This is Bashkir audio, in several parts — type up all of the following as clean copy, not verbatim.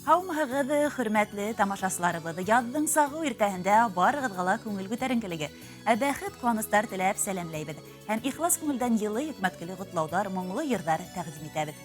Һаумыһығыҙ, хөрмәтле тамашасыларыбыҙ! Яҙҙың сағыу иртәһендә барығыҙға ла күңел күтәренкелеге, ә бәхет, ҡыуаныстар теләп сәләмләйбеҙ һәм ихлас күңелдән йылы йөкмәткеле ҡотлауҙар, моңло йырҙар тәҡдим итәбеҙ.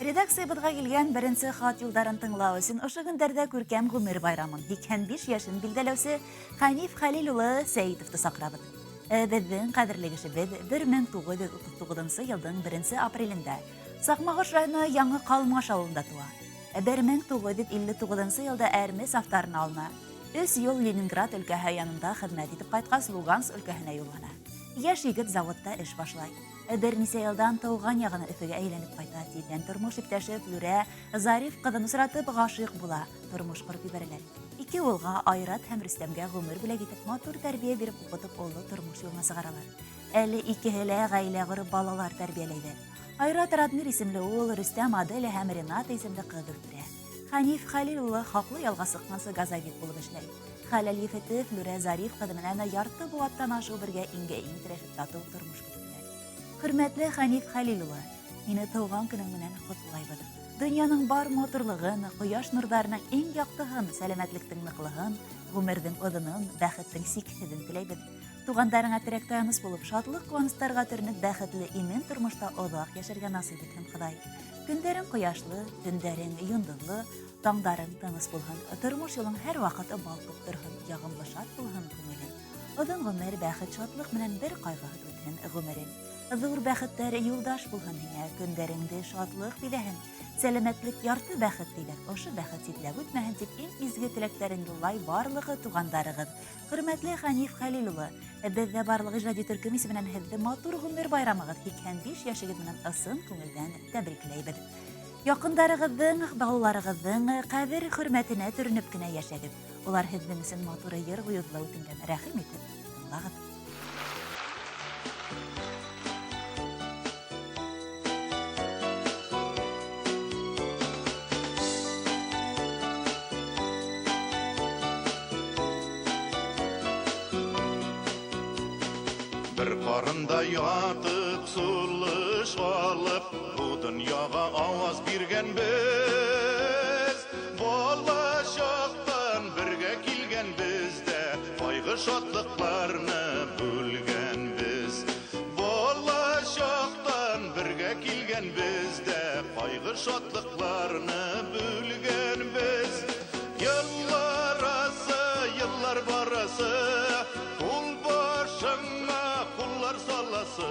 Редакциябыҙға килгән беренсе хат юлдарын тыңлау өсөн ошо көндәрҙә күркәм ғүмер байрамын 85 йәшен билдәләүсе Хәниф Хәлил улы Сәйитовты саҡырабыҙ. Беҙҙең ҡәҙерле кешебеҙ 1939 йылдың 1 апрелендә Саҡмағош районы Яңы Ҡалмаш ауылында тыуа. 1959 йылда әрме сафтарына алына. 3 йыл Ленинград өлкәһе янында хеҙмәт итеп ҡайтҡас, Луганск өлкәһенә юллана. Йәш егет заводта эш башлай. Бер нисә йылдан тыуған яғына Өфөгә әйләнеп ҡайта. Тиҙҙән тормош иптәше Флүрә Зариф ҡыҙын осратып ғашиҡ була, тормош ҡороп ебәрәләр. Ике улға Айрат һәм Рөстәмгә ғүмер бүләк итеп, матур тәрбиә биреп уҡытып, оло тормош юлына сығаралар. Әле икеһе лә ғаилә ҡороп балалар тәрбиәләйҙәр. Айрат Радмир исемле ул, Рөстәм Аделя һәм Рената исемле ҡыҙ үҫтерә. Хәниф Хәлил улы хаҡлы ялға сыҡҡансы газовик булып эшләй. Хәләл ефете Флүрә Зариф ҡыҙы менән ярты быуаттан ашыу бергә иңгә иң терәшеп татыу тормош көтәләр. Хөрмәтле Хәниф Хәлил улы, һине тыуған көнөң менән ҡотлайбыҙ. Донъяның бар матурлығын, ҡояш нурҙарының иң яҡтыһын, сәләмәтлектең ныҡлыһын, ғүмерҙең оҙонон, бәхеттең сикһеҙен теләйбеҙ. Туғандарыңа терәк таяныс булып, шатлыҡ ҡыуаныстарға төрөнөп, бәхетле имен тормошта оҙаҡ йәшәргә насип итһен Хоҙай. Көндәрең ҡояшлы, төндәрең йондоҙло, таңдарың тыныс булһын. Тормош юлың һәр ваҡыт балҡып торһон, яғымлы шат булһын күңелең. Оҙон ғүмер, бәхет, шатлыҡ менән бер ҡайғыһыҙ үтһен ғүмерең. Ҙур бәхеттәр юлдаш булһын һиңә, көндәреңде шатлыҡ биҙәһен. Сәләмәтлек ярты бәхет тиҙәр, ошо бәхет ситләп үтмәһен тип иң изге теләктәрен юллай барлығы туғандарығыҙ. Хөрмәтле Хәниф Хәлил улы, беҙ ҙә барлыҡ ижади төркөм исеменән һеҙҙе матур ғүмер байрамығыҙ 85 йәшегеҙ менән ысын күңелдән тәбрикләйбеҙ. Яҡындарығыҙҙың, балаларығыҙҙың ҡәҙер хөрмәтенә төрөнөп кенә йәшәгеҙ. Улар һеҙҙең өсөн матур йыр ҡуйыуҙы ла үтенгән, рәхим итеп тыңлағыҙ. Бер ҡарында ятып, сулыш алып, бу донъяға ауаз биргән беҙ. Бала чаҡтан бергә килгән беҙ ҙә, ҡайғы шатлыҡларны бүлгән беҙ. Бала чаҡтан бергә килгән беҙ ҙә, ҡайғы шатлыҡларны бүлгән беҙ. Йыллар асы, йыллар барасы, ҡул башыңа ҡуллар саласы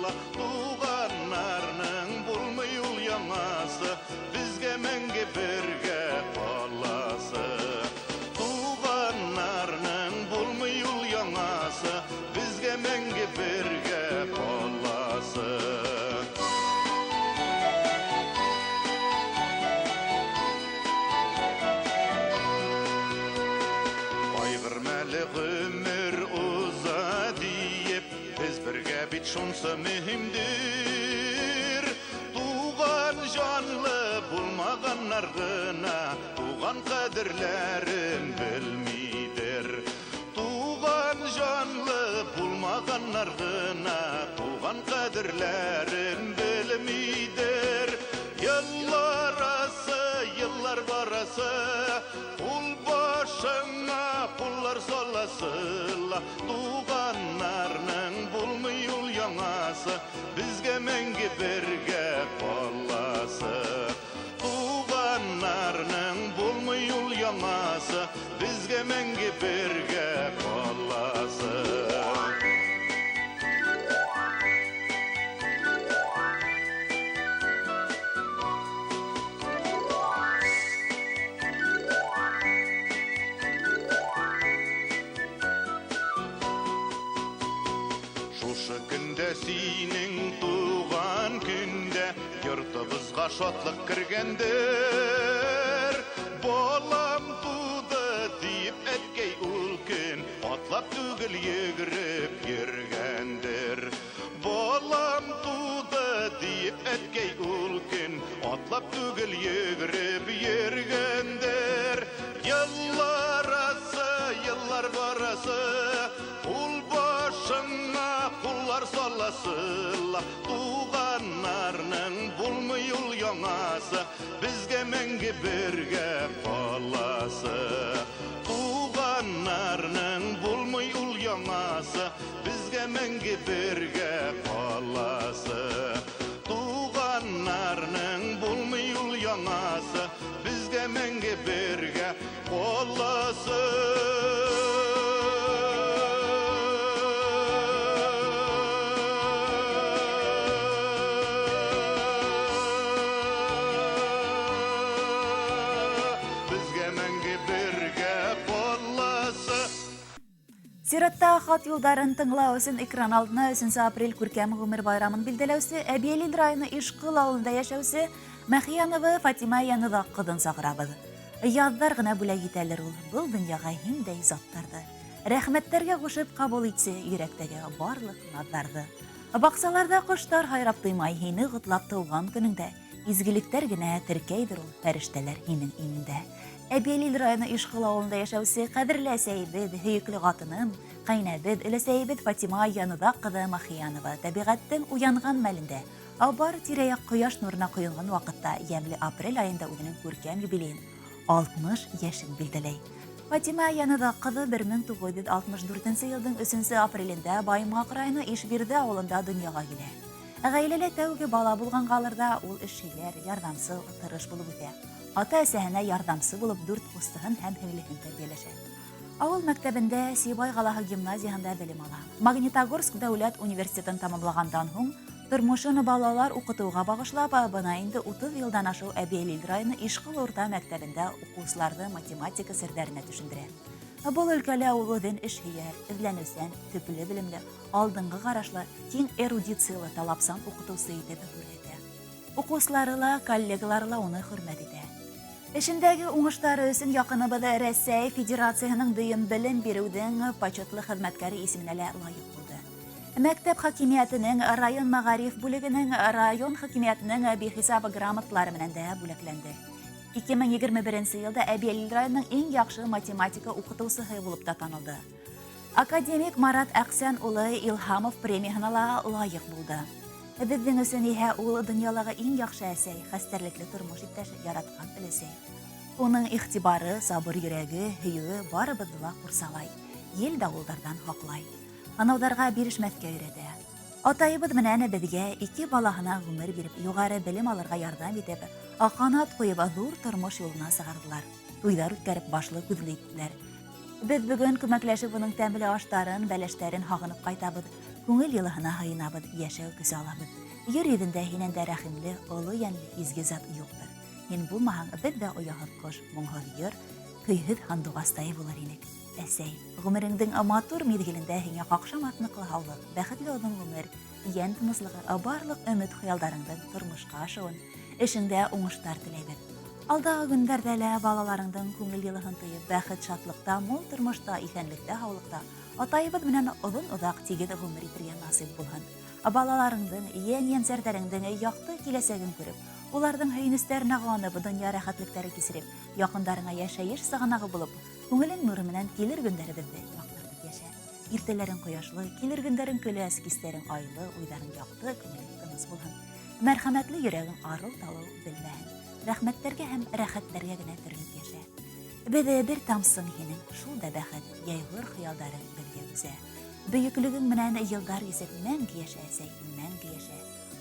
ла, туғандарның булмай ул яңасы, беҙгә мәңге бергә ҡаласы. Туғандарның булмай ул яңасы, беҙгә мәңге бергә ҡаласы. Ҡайғырма әле ғүмер уҙа тиеп, беҙ бергә бит шунсы мөһимдер. Туған жанлы булмағаннар ғына туған ҡәҙерләрен белмейҙер. Туған жанлы булмағаннар ғына туған ҡәҙерләрен белмейҙер. Йыллар асы, йыллар барасы, ҡул башыңа ҡуллар саласы ла, туғандарның булмай ул яңасы, беҙгә мәңге бергә ҡаласы. Туғандарның булмай ул яңасы, беҙгә мәңге бергә ҡаласы. Шушы көндә синең туған көндә йортыбыҙға шатлыҡ кергәндер. Балам туды тиеп әткәй ул көн атлап түгел йүгереп йөргәндер. Балам туды тиеп әткәй ул көн атлап түгел йүгереп йөргәндер. Йыллар асы, йыллар барасы, ҡул башыңа ҡуллар саласы ла, туғандарның булмай ул яңасы, яңасы, безгә мәңге бергә каласы. Туганнарның булмый ул яңасы, безгә мәңге бергә каласы. Туганнарның булмый ул яңасы, безгә мәңге бергә каласы. Безгә мәңге бергә каласы. Сиратта хат юлдарын тыңлау өчен экран алдына 3 апрель күркәм ғүмер байрамын билдәләүсе Әбйәлил районы Ишкыл авылында яшәүсе Мәхиянова Фатима Янова кызын сагырабыз. Яздар гына бүләк итәлер ул был дөньяга һиндәй заттарды. Рәхмәтләргә кушып кабул итсе йөрәктәге барлык назларны. Баксаларда коштар һайрап туймай һине котлап туган көнеңдә. Изгелектәр генә теркәйдер ул фәрештәләр һинең иңендә. Әбйәлил районы Ишкыл авылында яшәүсе кадерле әсәйебеҙ, һөйөклө ҡатыным, ҡәйнәбеҙ, өләсәйебеҙ Фатима Януҙаҡ ҡыҙы Махиянова тәбиғәттең уянған мәлендә, бар тирә-яҡ ҡояш нурына ҡойонған ваҡытта йәмле апрель айында үҙенең күркәм юбилейын 60 йәшен билдәләй. Фатима Януҙаҡ ҡыҙы 1964 йылдың 3 апрелендә Баймаҡ районы Ишбирҙе ауылында донъяға килә. Ғаиләлә тәүге бала булғанғалыр ул эшһөйәр, ярҙамсыл, тырыш булып үҫә. Ата-әсәһенә ярҙамсы булып дүрт ҡустыһын һәм һеңлеһен тәрбиәләшә. Ауыл мәктәбендә Сибай ҡалаһы гимназияһында белем ала. Магнитогорск дәүләт университетын тамамлағандан һуң тормошон балалар уҡытыуға бағышлап, бына инде 30 йылдан ашыу Әбйәлил районы Ишҡыл урта мәктәбендә уҡыусыларҙы математика серҙәренә төшөндөрә. Был өлкәлә ул үҙен эшһөйәр, эҙләнеүсән, төплө белемле, алдынғы ҡарашлы, киң эрудициялы, талапсан уҡытыусы итеп күрһәтә. Уҡыусылары ла, коллегалары ла уны хөрмәт итә. Эшендәге уңыштары өсөн яҡыныбыҙ Рәсәй Федерацияһының дөйөм белем биреүҙең почетлы хеҙмәткәре исеменә лә лайыҡ булды. Мәктәп хакимиәтенең, район мәғариф бүлегенең, район хакимиәтенең бихисап грамоталары менән дә бүләкләнде. 2021 йылда Әбйәлил районының иң яҡшы математика уҡытыусыһы булып та танылды. Академик Марат Әҡсән улы Илһамов премияһына ла лайыҡ булды. Беҙҙең өсөн иһә ул донъялағы иң яҡшы әсәй, хәстәрлекле тормош иптәше, яратҡан өләсәй. Уның иғтибары, сабыр йөрәге, һөйөүе барыбыҙҙы ла ҡурсалай, ел дауылдарҙан һаҡлай. Анауҙарға бирешмәҫкә өйрәтә. Атайыбыҙ менән беҙгә ике балаһына ғүмер биреп, юғары белем алырға ярҙам итеп, ҡанат ҡуйып, ҙур тормош юлына сығарҙылар. Туйҙар үткәреп, башлы күҙле иттеләр. Беҙ бөгөн күмәкләшеп уның тәмле аштарын, бәләштәрен һағынып ҡайтабыҙ. Күңел йылыһына һыйынабыҙ, йәшәү көсө алабыҙ. Ер йөҙөндә һинән дә рәхимле, оло йәнле, изге зат юҡтыр. Һин булмаһаң, беҙ ҙә ояһыҙ ҡош, моңһоҙ йыр, көйһөҙ һандуғастай булыр инек. Әсәй, ғүмереңдең матур миҙгелендә һиңә ҡаҡшамаҫ ныҡлы һаулыҡ, бәхетле оҙон ғүмер, йән тыныслығы, барлыҡ өмөт хыялдарыңдың тормошҡа ашыуын, эшеңдә уңыштар теләйбеҙ. Алдағы көндәрҙә лә балаларыңдың күңел йылыһын тойоп, бәхет шатлыҡта, мул тормошта, иҫәнлектә, һаулыҡта атайыбыҙ менән оҙон-оҙаҡ тигеҙ ғүмер итергә насип булһын. Балаларыңдың, йән-йәнсәрҙәреңдең яҡты киләсәген күреп, уларҙың һөйөнөстәренә ҡыуанып, донъя рәхәтлектәре кисереп, яҡындарыңа йәшәйеш сығанағы булып, күңелең нуры менән килер көндәребеҙҙе яҡтыртып йәшә. Иртәләрең ҡояшлы, килер көндәрең көләс, кистәрең айлы, уйҙарың яҡты, күңелең тыныс булһын. Мәрхәмәтле йөрәгең арыу-талыу белмәһен. Рәхмәттәргә һәм рәхәттәргә генә төрөнөп йәшә. Беҙ бер тамсың һинең, шул да бәхет, йәйғор хыялдарың беҙгә үсә. Бөйөклөгөң менән йылдар кисеп, мәңге йәшә, әсәй, мәңге йәшә.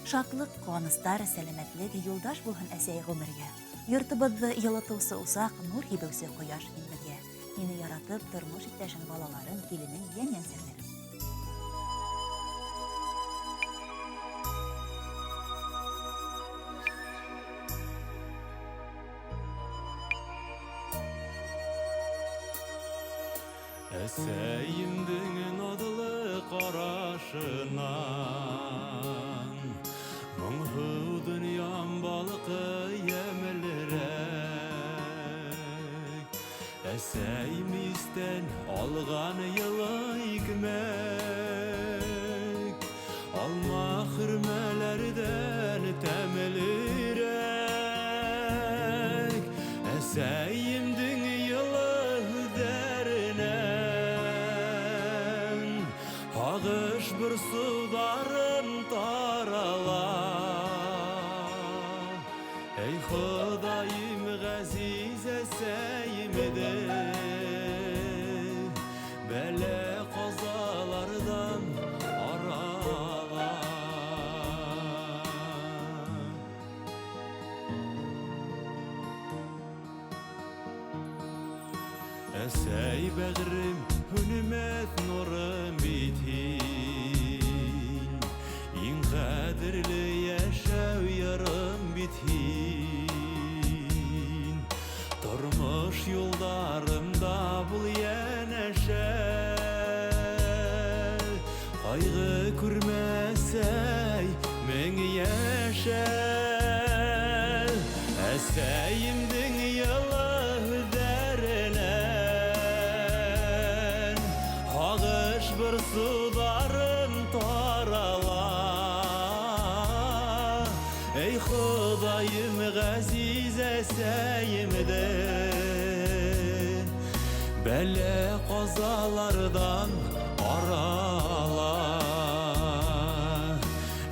Шатлыҡ, ҡыуаныстар, сәләмәтлек юлдаш булһын әсәй ғүмергә. Йортобоҙҙо йылытыусы усаҡ, нур һибеүсе ҡояш һин беҙгә. Һине яратып, тормош иптәшең, балаларың, киленең, йән-йәнсәрҙәрең. Әсәйемдең наҙлы ҡарашынан моңһоу донъям балҡый йәмлерәк. Әсәй мистән алған йылы икмәк, алма хөрмәләрҙән тәмлерәк. Әсәйемдең йылы һүҙҙәренән һағыш борсоуҙарым тарала. Эй Хоҙайым, ғәзиз әсәйемде бәлә ҡазаларҙан арала. Әсәй бәғрем, һүнмәҫ нурым бит һин, иң ҡәҙерле йәшәү йырым бит һин. Тормош юлдарымда бул йәнәшә, ҡайғы күрмәсәй мең йәшә. Әсәйемдең йылы һүҙҙәренән һағыш борсоуҙарым тарала. Эй Хоҙайым, ғәзиз әсәйемде бәлә ҡазаларҙан арала.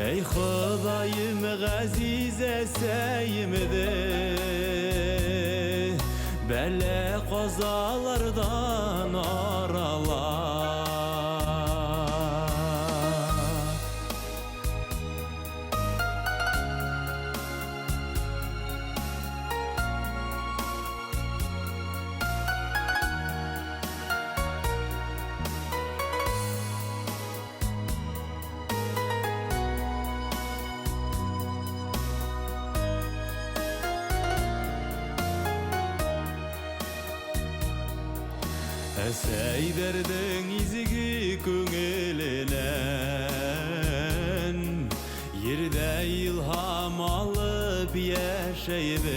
Эй Хоҙайым, ғәзиз әсәйемде бәлә ҡазаларҙан арала. Әсәйҙәрҙең изге күңеленән ерҙә илһам алып йәшәйбеҙ.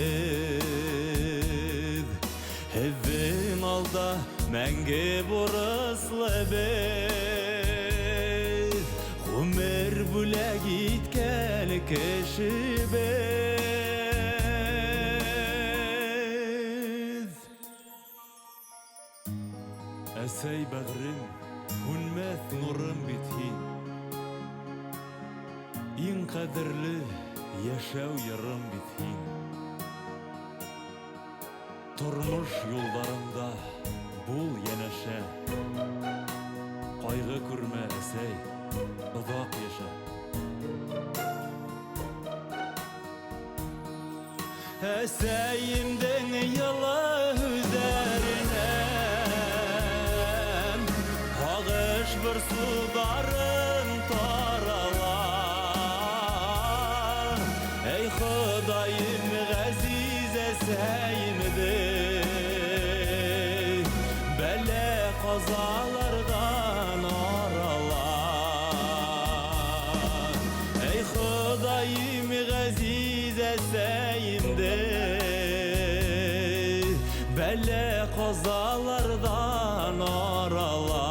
Һеҙҙең алда мәңге бурыслы беҙ, ғүмер бүләк иткән кешебеҙ. Әсәй бәғрем, һүнмәҫ нурым бит һин, иң ҡәҙерле йәшәү йырым бит һин. Тормош юлдарында бул йәнәшә, ҡайғы күрмә, әсәй, оҙаҡ йәшә. Әсәйемдең йылы һүҙҙәренән һағыш борсоуҙарым тарала. Эй Хоҙайым, ғәзиз әсәйемде бәлә ҡазаларҙан арала. Эй Хоҙайым, ғәзиз әсәйемде бәлә ҡазаларҙан арала.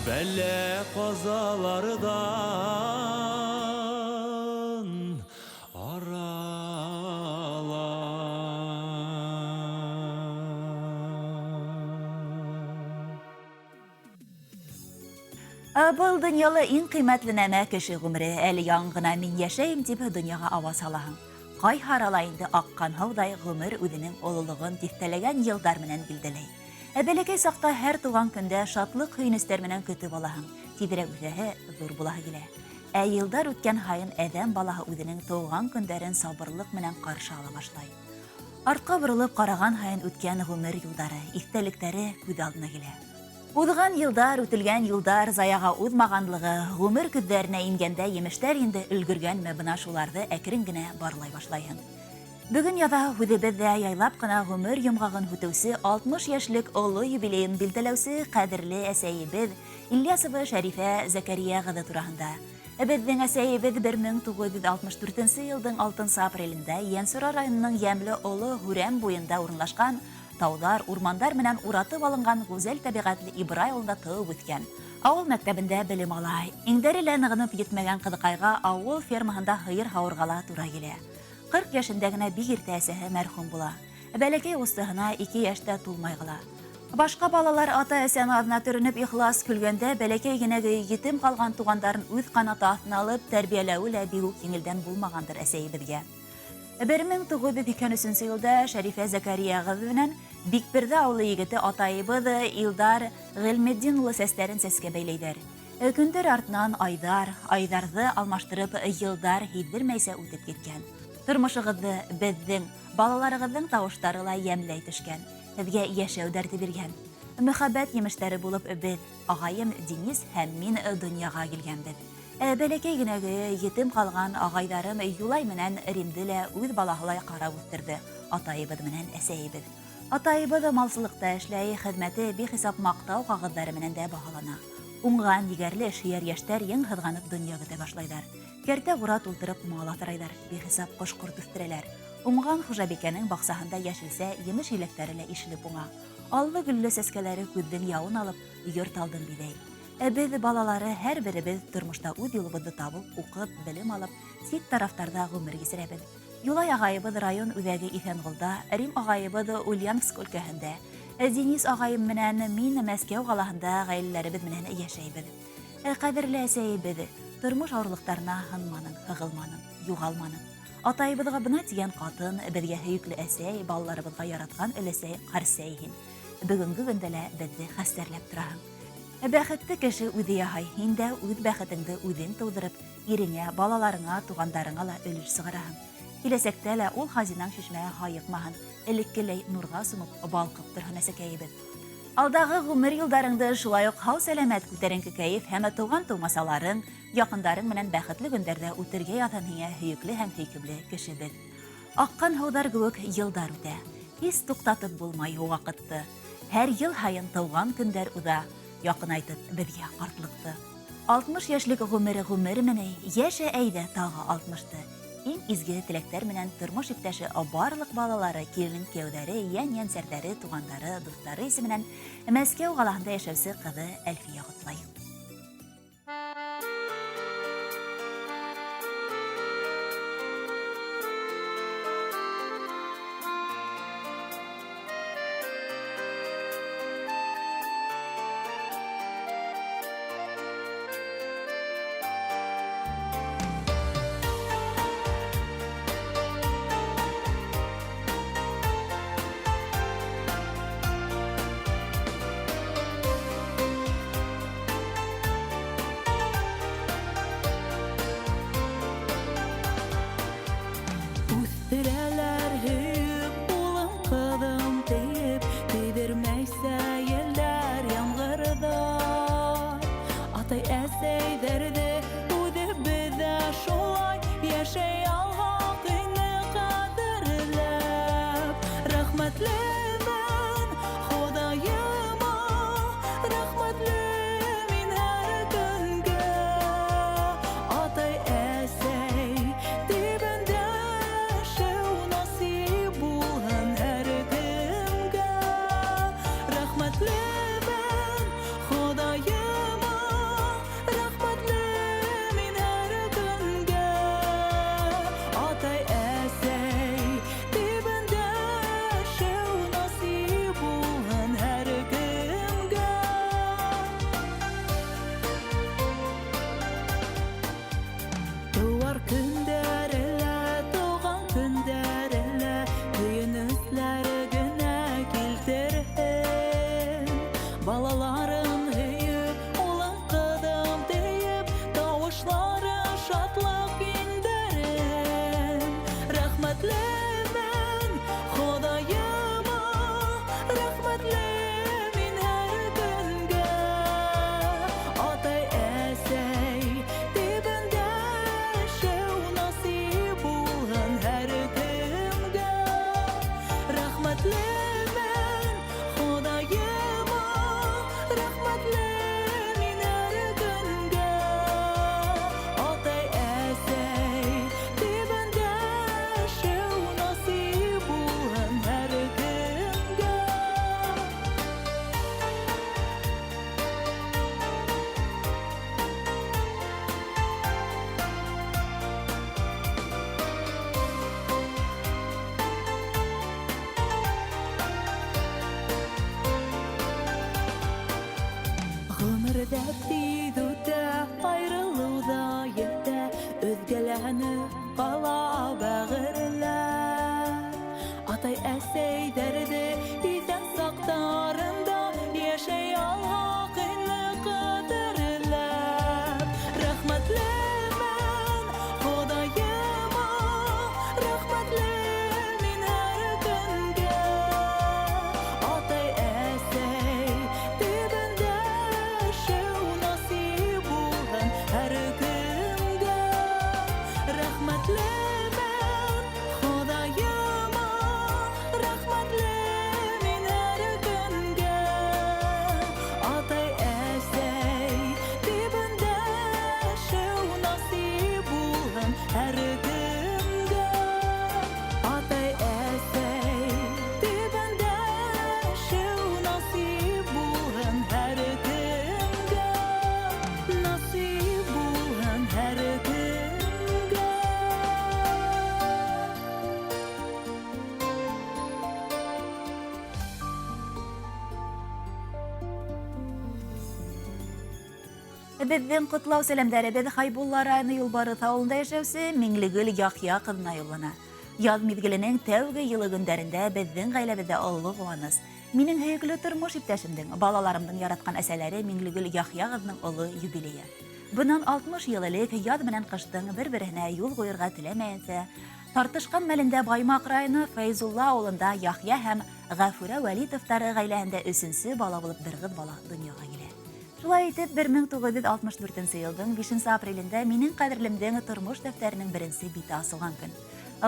Бәлә ҡазаларҙан арала. Был донъяла иң ҡиммәтле нәмә кеше ғүмере. Әле яңы ғына мин йәшәйем тип донъяға ауаз һалаһың. Ҡайһы арала инде аҡҡан һыуҙай ғүмер үҙенең ололоғон тиҫтәләгән йылдар менән билдәләй. Ә бәләкәй саҡта һәр тыуған көндә шатлыҡ һөйөнөстәр менән көтөп алаһың. Тиҙерәк үҫәһе, ҙур булаһы килә. Ә йылдар үткән һайын әҙәм балаһы үҙенең тыуған көндәрен сабырлыҡ менән ҡаршы ала башлай. Артҡа боролоп ҡараған һайын үткән ғүмер юлдары, иҫтәлектәре күҙ алдына килә. Уҙған йылдар, үтелгән юлдар заяға уҙмағанлығы, ғүмер көҙҙәренә ингәндә емештәр инде өлгөргәнме, бына шуларҙы әкрен генә барлай башлайһың. Бөгөн яҙа һүҙебеҙ ҙә яйлап ҡына ғүмер йомғағын һүтеүсе 60 йәшлек оло юбилейын билдәләүсе ҡәҙерле әсәйебеҙ Ильясова Шәрифә Зәкәрйә ҡыҙы тураһында. Беҙҙең әсәйебеҙ бер мең туғыҙ йөҙ алтмыш дүртенсе йылдың алтынсы апрелендә Йәнсура районының йәмле оло Һүрәм буйында урынлашҡан тауҙар, урмандар менән уратып алынған гүзәл тәбиғәтле Ибрай ауылында тыуып үҫкән. Ауыл мәктәбендә белем ала. Иңдәре лә нығынып етмәгән ҡыҙыҡайға ауыл фермаһында һыйыр һауырға ла тура килә. 40 йәшендә генә бик иртә әсәһе мәрхүм була. Бәләкәй устыһына 2 йәштә тулмай ҡала. Башҡа балалар ата-әсә наҙына төрөнөп ихлас көлгәндә, бәләкәй генә етем ҡалған туғандарын үҙ ҡанаты аҫтына алып тәрбиәләүе лә бик үк еңелдән булмағандыр әсәйебеҙгә. 1983 йылда Шәрифә Зәкәрия ҡыҙы менән Бикберҙе ауылы егете атайыбыҙ Илдар Ғилметдин улы сәстәрен сәскә бәйләйҙәр. Көндәр артынан айҙар, айҙарҙы алмаштырып йылдар һиҙҙермәйсә үтеп киткән. Тормошоғоҙҙо беҙҙең, балаларығыҙҙың тауыштары ла йәмләй төшкән, һеҙгә йәшәү дәрте биргән. Мөхәббәт емештәре булып беҙ, ағайым Денис һәм мин донъяға килгәнбеҙ. Бәләкәй генә етем ҡалған ағайҙарым Юлай менән Римде лә үҙ балаһылай ҡарап үҫтерҙе атайыбыҙ менән әсәйебеҙ. Атайыбыҙ малсылыҡта эшләй, хеҙмәте бихисап маҡтау ҡағыҙҙары менән дә баһалана. Уңған, егәрле эшһөйәр йәштәр ең һыҙғанып донъя көтә башлайҙар. Кәртә ҡура тултырып мал аҫрайҙар, бихисап ҡош-ҡорт үҫтерәләр. Уңған хужабикәнең баҡсаһында йәшелсә, емеш-еләктәре лә ишелеп уңа. Аллы-гөллө сәскәләре күҙҙең яуын алып, йорт алдын биҙәй. Ә беҙ, балалары, һәр беребеҙ тормошта үҙ юлыбыҙҙы табып, уҡып, белем алып, сит тарафтарҙа ғүмер кисерәбеҙ. Юлай ағайыбыҙ район үҙәге Иҫәнғолда, Рим ағайыбыҙ Ульяновск өлкәһендә, Денис ағайым менән мин Мәскәү ҡалаһында ғаиләләребеҙ менән йәшәйбеҙ. Ҡәҙерле әсәйебеҙ, тормош ауырлыҡтарына һынманың, һығылманың, юғалманың. Атайыбыҙға бына тигән ҡатын, беҙгә һөйөклө әсәй, балаларыбыҙға яратҡан өләсәй, ҡәрсәй һин. Бөгөнгө көндә лә беҙҙе хәстәрләп тораһың. Бәхетте кеше үҙе яһай, һин дә үҙ бәхетеңде үҙең тыуҙырып, иреңә, балаларыңа, туғандарыңа ла өлөш сығараһың. Киләсәктә лә ул хазинаң шишмәгә һайыҡмаһын, элеккеләй нурға сумып, балҡып торһон әсәкәйебеҙ. Алдағы ғүмер йылдарыңды шулай уҡ һау-сәләмәт, күтәренке кәйеф һәм туған-тыумасаларың, яҡындарың менән бәхетле көндәрҙә үтергә яҙһын һиңә һөйөклө һәм һөйкөмлө кешебеҙ. Аҡҡан һыуҙар кеүек йылдар үтә, һис туҡтатып булмай ваҡытты. Һәр йыл һайын тыуған көндәр уҙа, яҡынайтып беҙгә ҡартлыҡты. 60 йәшлек ғүмере ғүмер менәй, йәшә әйҙә тағы 60-ты. Иң изге теләктәр менән тормош иптәше, барлыҡ балалары, килен кейәүҙәре, йән-йәнсәрҙәре, туғандары, дуҫтары исеменән Мәскәү ҡалаһында йәшәүсе ҡыҙы Әлфиә ҡотлай. Үҫтерәләр һөйөп, улым, ҡыҙым тиеп, тейҙермәйсә елдәр, ямғырҙар. Атай-әсәйҙәрҙе үҙебеҙ ҙә шулай йәшәй алһаҡ ине ҡәҙерләп. Рәхмәтлемен Хоҙайыма, рәхмәтле мин һәр көнгә. Атай-әсәй тип өндәшеү насип булһын һәр кемгә. Рәхмәтлемен Хоҙайыма, рәхмәтле мин һәр көнгә. Атай-әсәй тип өндәшеү насип булһын һәр кемгә. Тыуар көндәре лә, тыуған көндәре лә һөйөнөсләр генә килтерһен. Балаларын һөйөп, улым, ҡыҙым тиеп, тауышлары шатлыҡ индерен. Рәхмәтлемен Хоҙайыма, рәхмәтле мин һәр көнгә. Атай-әсәй тип өндәшеү насип булһын һәр кемгә. Рәхмәтлемен Хоҙайыма, Ғәҙәп тиҙ үтә, айырылыу ҙа етә, өҙгәләнеп ҡала бәғерләр. Атай-әсәй дәрҙе иҫән саҡтарында йәшәй алһаҡ ине ҡәҙерләп. Рәхмәтлемен Хоҙайыма, рәхмәтле мин һәр көнгә. Атай-әсәй төбөндә йәшәү насип булһын һәр кемгә. Рәхмәтлемен Хоҙайыма, рәхмәтле мин һәр көнгә. Атай-әсәй төбөндә йәшәү насип булһын һәр кемгә. Атай-әсәй төбөндә йәшәү насип булһын һәр кемгә. Насип булһын һәр кемгә. Беҙҙең ҡотлау сәләмдәребеҙ Хайбулла районы Юлбарыҫ ауылында йәшәүсе Миңлегөл Яхъя ҡыҙына юллана. Яҙ миҙгеленең тәүге йылы көндәрендә беҙҙең ғаиләбеҙҙә оло ҡыуаныс. Минең һөйөклө тормош иптәшемдең, балаларымдың яратҡан әсәләре Миңлегөл Яхъя ҡыҙының оло юбилейы. Бынан 60 йыл элек яҙ менән ҡыштың бер-береһенә юл ҡуйырға теләмәйенсә, тартышҡан мәлендә Баймаҡ районы Фәйзулла ауылында Яхъя һәм Ғәфүрә Вәлитовтары ғаиләһендә өсөнсө бала булып бер ҡыҙ бала донъяға килә. Шулай итеп, 1964 йылдың 5 апрелендә минең ҡәҙерлемдең тормош дәфтәренең беренсе бите асылған көн.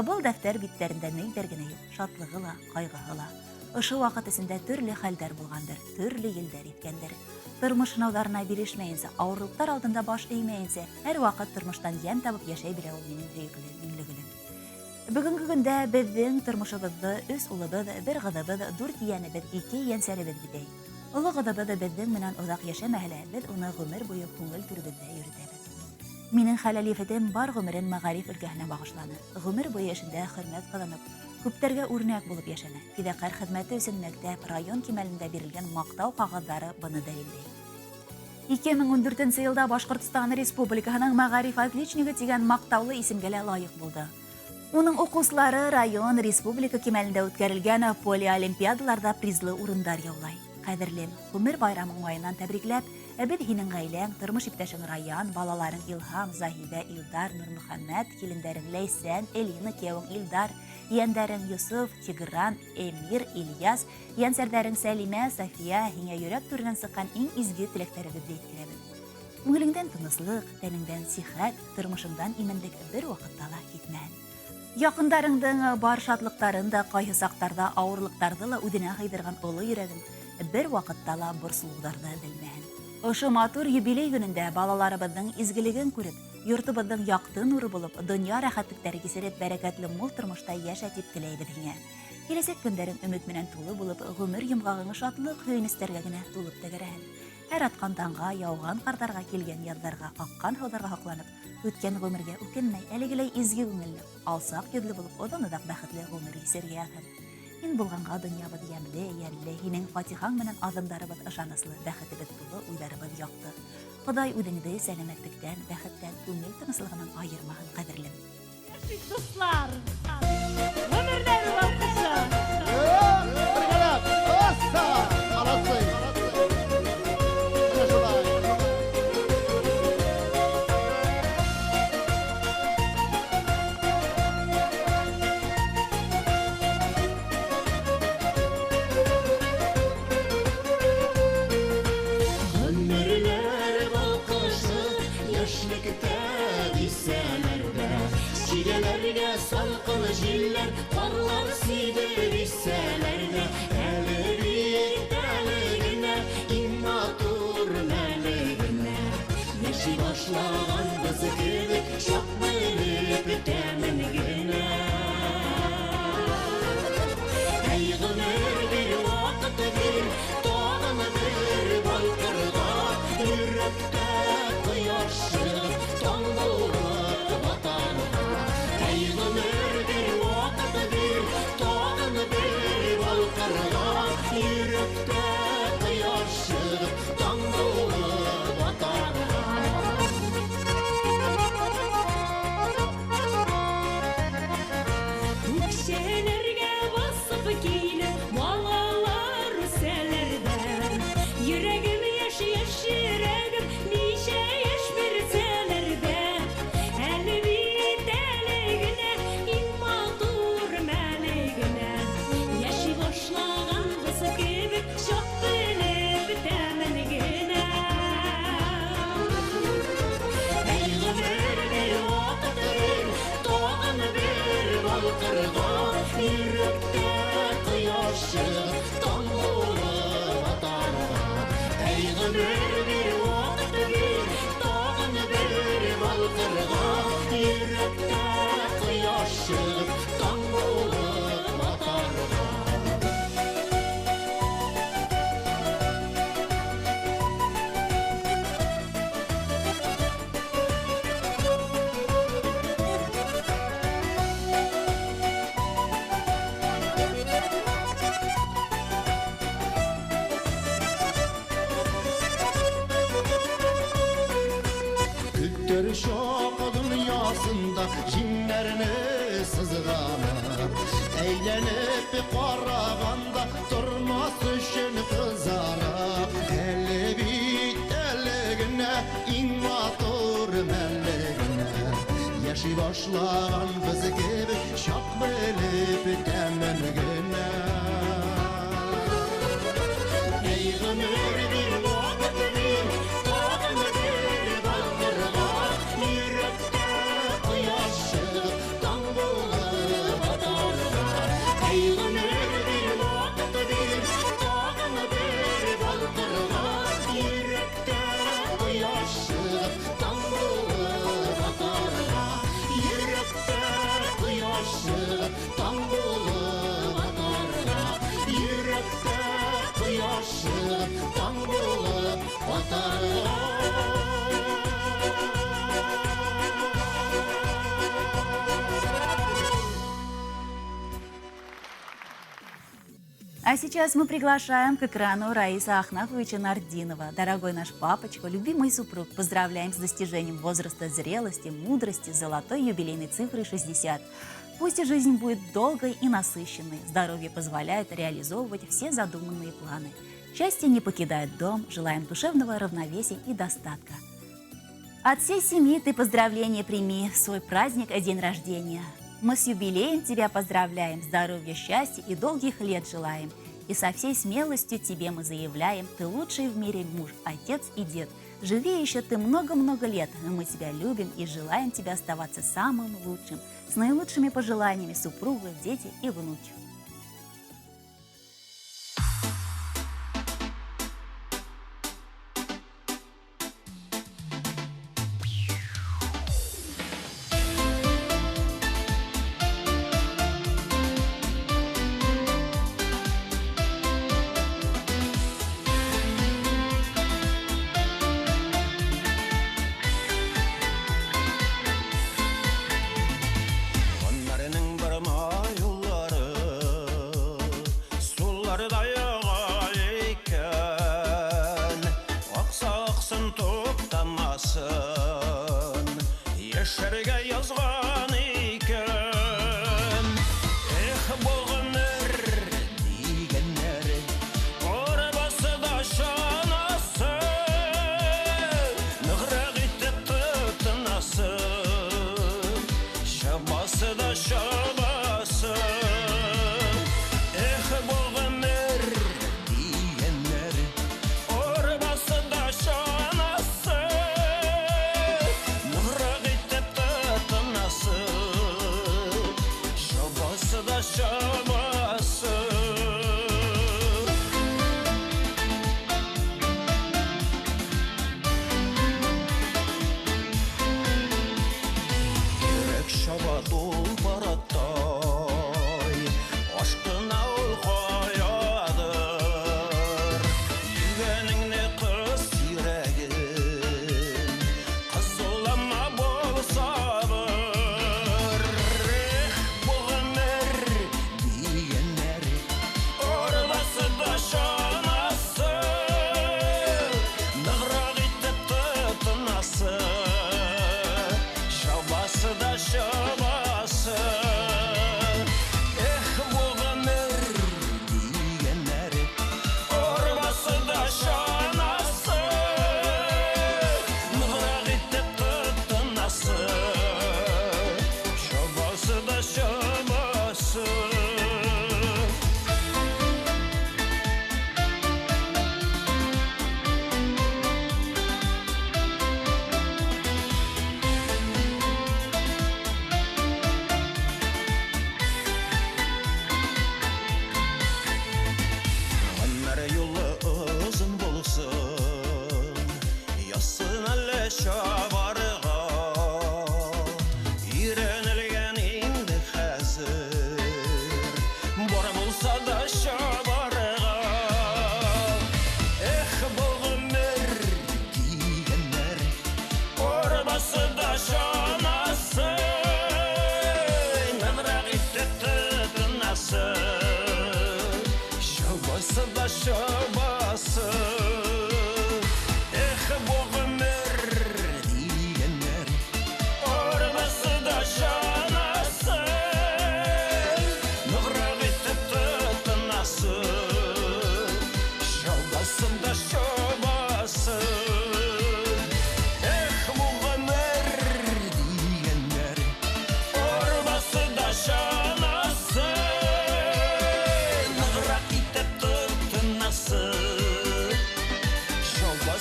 Был дәфтәр биттәрендә ниҙәр генә юҡ, шатлығы ла, ҡайғыһы ла. Ошо ваҡыт эсендә төрлө хәлдәр булғандыр, төрлө елдәр иҫкәндер. Тормош һынауҙарына бирешмәйенсә, ауырлыҡтар алдында баш эймәйенсә, һәр ваҡыт тормоштан йәм табып йәшәй белә ул минең һөйөклө Миңлегөлөм. Бөгөнгө көндә беҙҙең тормошобоҙҙо өс улыбыҙ, бер ҡыҙыбыҙ, дүрт ейәнебеҙ, ике ейәнсәребеҙ биҙәй. Оло ҡыҙыбыҙ беҙҙең менән оҙаҡ йәшәмәһә лә, беҙ уны ғүмер буйы күңел түребеҙҙә йөрөтәбеҙ. Минең хәләл ефетем бар ғүмерен мәғариф өлкәһенә бағышланы. Ғүмер буйы эшендә хөрмәт ҡаҙанып, күптәргә үрнәк булып йәшәне. Фиҙаҡәр хеҙмәте өсөн мәктәп, район кимәлендә бирелгән маҡтау ҡағыҙҙары быны дәлилләй. 2014 йылда Башҡортостан Республикаһының мәғариф отличнигы тигән маҡтаулы исемгә лә лайыҡ булды. Уның уҡыусылары район, республика кимәлендә үткәрелгән полиолимпиадаларҙа призлы урындар яулай. Ҡәҙерлем, ғүмер байрамы уңайынан тәбрикләп, беҙ һинең ғаиләң, тормош иптәшең Раян, балаларың Илһам, Заһиҙә, Илдар, Нурмөхәммәт, килендәрең Ләйсән, Элина, кейәүең Илдар, ейәндәрең Йософ, Тигран, Эмир, Ильяс, ейәнсәрҙәрең Сәлимә, София, һиңә йөрәк түренән сыҡҡан иң изге теләктәребеҙҙе еткерәбеҙ. Күңелеңдән тыныслыҡ, тәнеңдән сихәт, тормошоңдан именлек бер ваҡытта ла китмәһен. Яҡындарыңдың бар шатлыҡтарын да, ҡайһы саҡтарҙа ауырлыҡтарҙы ла үҙенә һыйҙырған оло йөрәгең бер ваҡытта ла борсолоуҙарҙы белмәһен. Ошо матур юбилей көнөндә балаларыбыҙҙың изгелеген күреп, йортобоҙҙоң яҡты нуры булып, донъя рәхәтлектәре кисереп, бәрәкәтле мул тормошта йәшә тип теләйбеҙ һиңә. Киләсәк көндәрең өмөт менән тулы булып, ғүмер йомғағың шатлыҡ һөйөнөстәргә генә тулып тәгәрәһен. Һәр атҡан таңға, яуған ҡарҙарға, килгән яҙҙарға, аҡҡан һыуҙарға һоҡланып, үткән ғүмергә үкенмәй, әлегеләй изге күңелле, алсаҡ йөҙлө булып, оҙон-оҙаҡ бәхетле ғүмер кисергә яҙһын. Һин булғанға донъябыҙ йәмле, йәнле, һинең фатихаң менән аҙымдарыбыҙ ышаныслы, бәхетебеҙ тулы, уйҙарыбыҙ яҡты. Хоҙай үҙеңде сәләмәтлектән, бәхеттән, күңел тыныслығынан айырмаһын, ҡәҙерлем. Йәшик, дуҫлар! Ғүмерләр балҡышы! Бергәләп! Асса! Молодцы! Менә шулай. Ғүмерләр балҡышы, йәшлектә дисәләр дә, Чигәләргә салҡын җилләр, карлар сибеп гомер бир, вакыт бир, тагын бер балкырга. Йөрәктә кояш чыгып, таң булып атарга. Күптер шоқ дөньясында җиңнәрне сызганып, әйләнеп караганда тормас өчен кызарып, әле бит әле генә иң матур мәле генә. Яши башлаган без кебек чак белеп тәмен генә. Әй гомер бир, вакыт бир, тагын бер балкырга. Йөрәктә кояш чыгып, таң булып атарга. Әй гомер бир, вакыт бир, тагын бер балкырга. Йөрәктә кояш чыгып, таң булып атарга. Йөрәктә кояш чыгып, таң булып атарга. Йөрәктә кояш чыгып, таң булып атарга. А сейчас мы приглашаем к экрану Раиса Ахнафовича Нардинова. Дорогой наш папочка, любимый супруг, поздравляем с достижением возраста зрелости, мудрости, золотой юбилейной цифры 60. Пусть жизнь будет долгой и насыщенной, здоровье позволяет реализовывать все задуманные планы. Счастье не покидает дом, желаем душевного равновесия и достатка. От всей семьи ты поздравления прими в свой праздник, день рождения. Мы с юбилеем тебя поздравляем, здоровья, счастья и долгих лет желаем. И со всей смелостью тебе мы заявляем, ты лучший в мире муж, отец и дед. Живи еще ты много-много лет, мы тебя любим и желаем тебе оставаться самым лучшим. С наилучшими пожеланиями супруга, дети и внучек. Гомернең борма юллары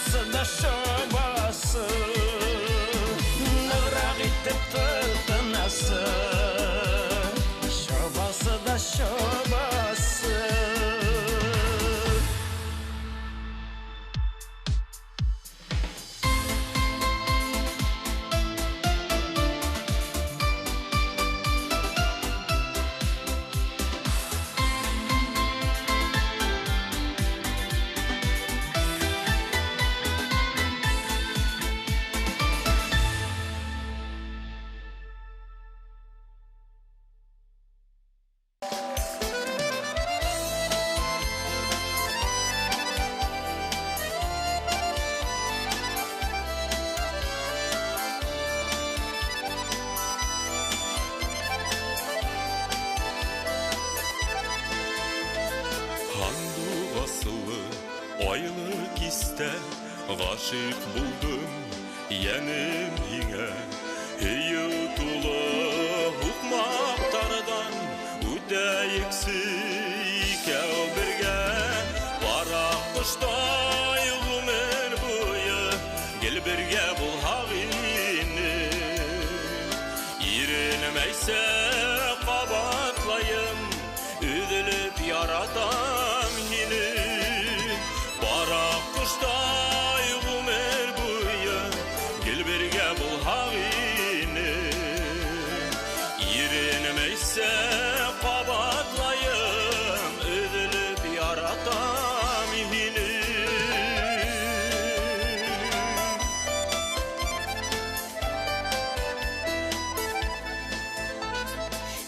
Шобасы да шобасы, нығыраҡ итеп тотонасы. Шобасы да шобасы. Айлы кистә ғашиҡ булдым йәнем һиңә. Һөйөү тулы һуҡмаҡтарҙан үтәйексе икәү бергә. Ҡара ҡоштай ғүмер буйы гел бергә булһаҡ ине. Иренмәйсә ҡабатлайым, өҙөлөп яратам һине. Ҡара ҡоштай ғүмер буйы гел бергә булһаҡ ине. Иренмәйсә ҡабатлайым, өҙөлөп яратам һине.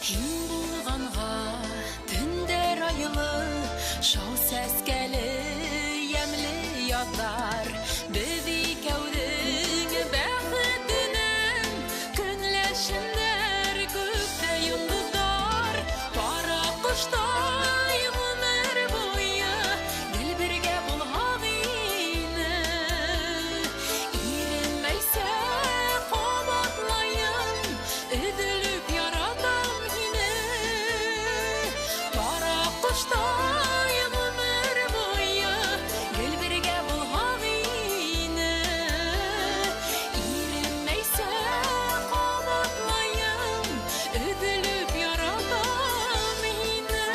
Һин булғанға төндәр айлы, шау сәскәле йәмле яҙҙар. Беҙ икәүҙең бәхетенән көнләшенәр күктә йондоҙҙар. Ҡара ҡоштай ғүмер буйы гел бергә булһаҡ ине. Иренмәйсә ҡабатлайым, өҙөлөп яратам һине. Ҡара ҡоштай ғүмер буйы гел бергә булһаҡ ине. Иренмәйсә ҡабатлайым, өҙөлөп яратам һине.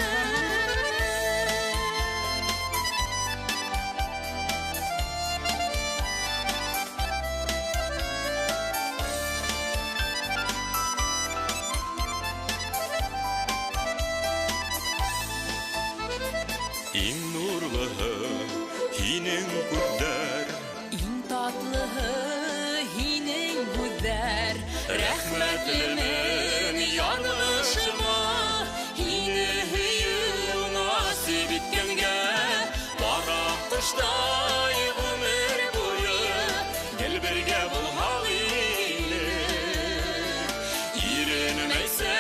Иң нурлыһы һинең күҙҙәр, Иң татлыһы һинең һүҙҙәр. Рәхмәтлемен яҙмышыма, һине һөйөү насип иткәнгә. Ҡара ҡоштай ғүмер буйы гел бергә булһаҡ ине. Иренмәйсә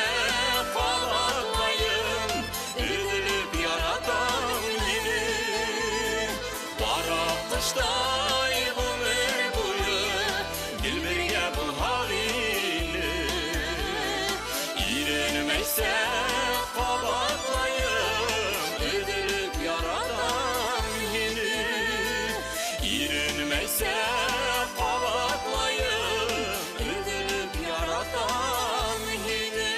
ҡабатлайым, өҙөлөп яратам һине. Ҡара ҡоштай ғүмер буйы гел бергә булһаҡ ине. Иренмәйсә ҡабатлайым, өҙөлөп яратам һине. Иренмәйсә ҡабатлайым, өҙөлөп яратам һине.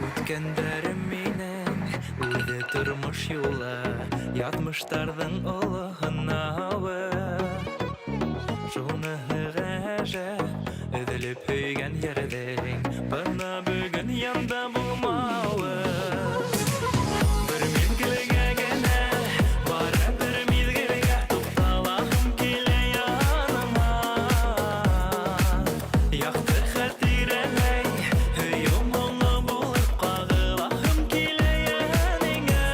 Үткәндәрем минең үҙе тормош юлы, яҙмыштарҙың оло һынауы. Шуныһы ғәжәп, өҙөлөп һөйгән йәрҙең бына бөгөн янда булмауы. Бер миҙгелгә генә, бары бер миҙгелгә туҡталаһым килә яныңа. Яҡты хәтирәләй, һөйөү моңо булып ҡағылаһым килә йәнеңә.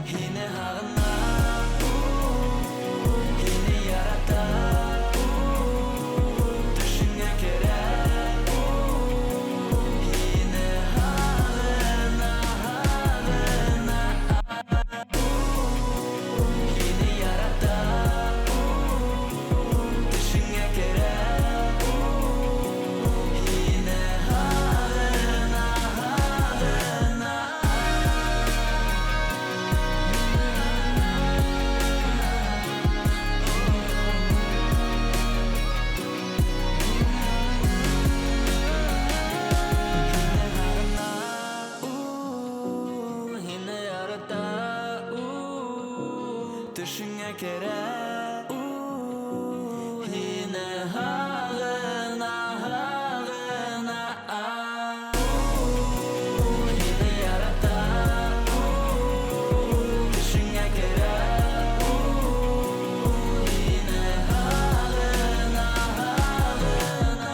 Һине һағына. Төшөңә керә. Һине һағына, һағына. Һине ярата. Төшөңә керә. Һине һағына, һағына.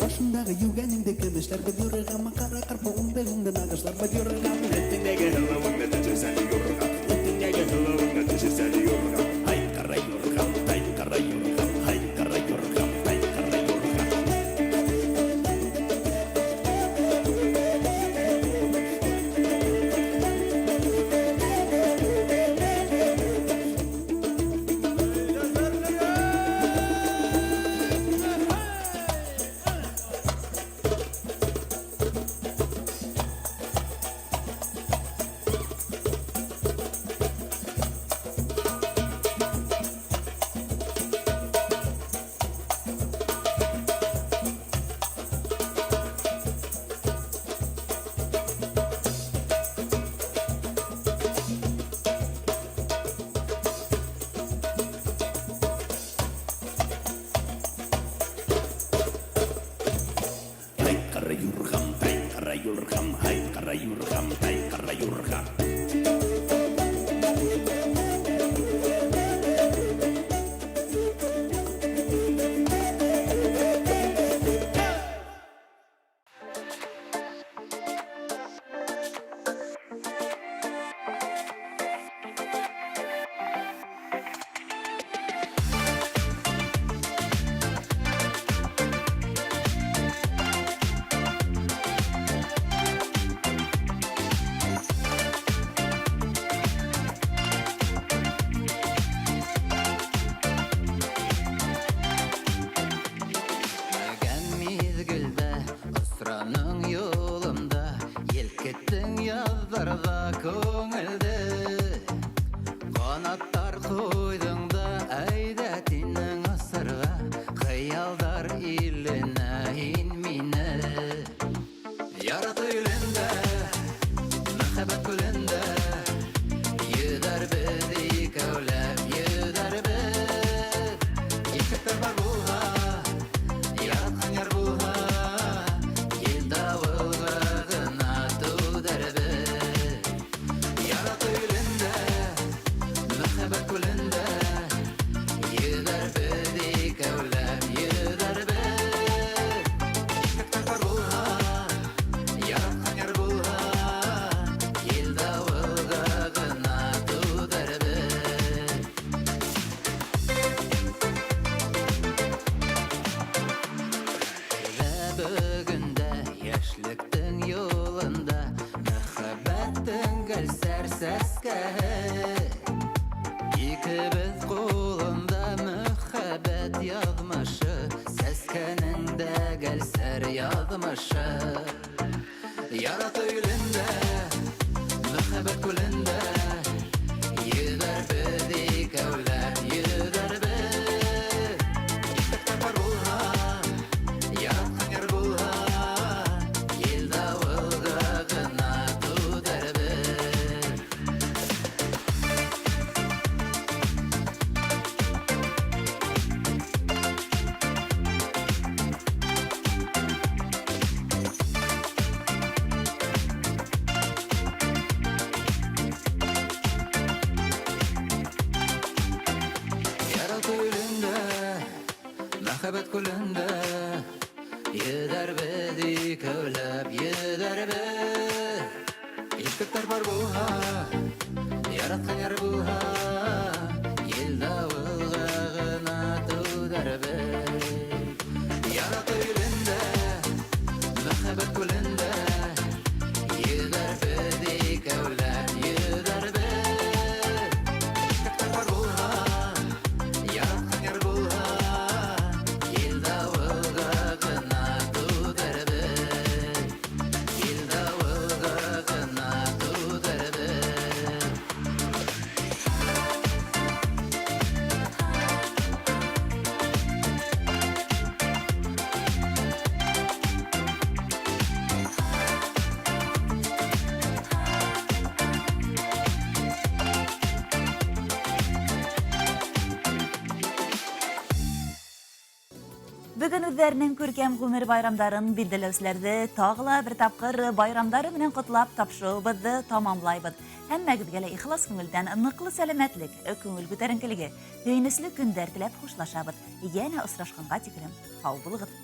Башымдағы йүгәнеңде көмөшләр беҙ юрығам, ҡара ҡарпауыңды нағышлар беҙ юрығам. Өҫтөңдәге һылыуыңды төшөрсәле юрғам, өҫтөңдәге һылыуыңды төшөрсәле юрғам. Ай, ҡара юрғам, ай, ҡара юрғам, ай, ҡара юрғам, ай, ҡара юрғам. Ай, ҡара юрғам, ай, ҡара юрғам, ай, ҡара юрғам, ай, ҡара юрғам. Мәгән миҙгелдә осраның юлымда, елкеттең яҙҙарҙа күңелде. Ҡанаттар ҡуйҙың да, әйҙә тинең осорға, хыялдар иленә һин мине. Яратыу илендә, мөхәббәт күлендә, йөҙәрбеҙ икәүләп, йөҙәрбеҙ. Ишектәр бар булһа, яратҡан яр булһа, ел дауылға ғына түҙәрбеҙ. Яратыу илендә, мөхәббәт күлендә, йөҙәрбеҙ икәүләп, йөҙәрбеҙ. Ишектәр бар булһа, яратҡан яр булһа, ел дауылға ғына түҙәрбеҙ. Бөгөн дә йәшлектең юлында мөхәббәттең гөлсәр сәскәһе. Икебеҙ ҡулында мөхәббәт яҙмышы, сәскәнең дә гөлсәр яҙмышы. Яратыу илендә, мөхәббәт күлендә, йөҙәрбеҙ икәүләп, йөҙәрбеҙ. Ишектәр бар булһа, яратҡан яр булһа, ел дауылға ғына түҙәрбеҙ. Мөхәббәт күлендә йөҙәрбеҙ икәүләп, йөҙәрбеҙ. Ишкәктәр бар булһа, яратҡан яр булһа, ел-дауылға ғына түҙәрбеҙ. Яратыу илендә, мөхәббәт күлендә йөҙәрбеҙ икәүләп, йөҙәрбеҙ. Ишкәктәр бар булһа, яратҡан яр булһа, ел-дауылға ғына түҙәрбеҙ. Ел-дауылға ғына түҙәрбеҙ. Бөгөн үҙҙәренең күркәм ғүмер байрамдарын билдәләүселәрҙе тағы ла бер тапҡыр байрамдары менән ҡотлап тапшырыуыбыҙҙы тамамлайбыҙ. Һәммәгеҙгә лә ихлас күңелдән ныҡлы сәләмәтлек, күңел күтәренкелеге, һөйөнөслө көндәр теләп хушлашабыҙ. Йәнә осрашҡанға тиклем һау булығыҙ.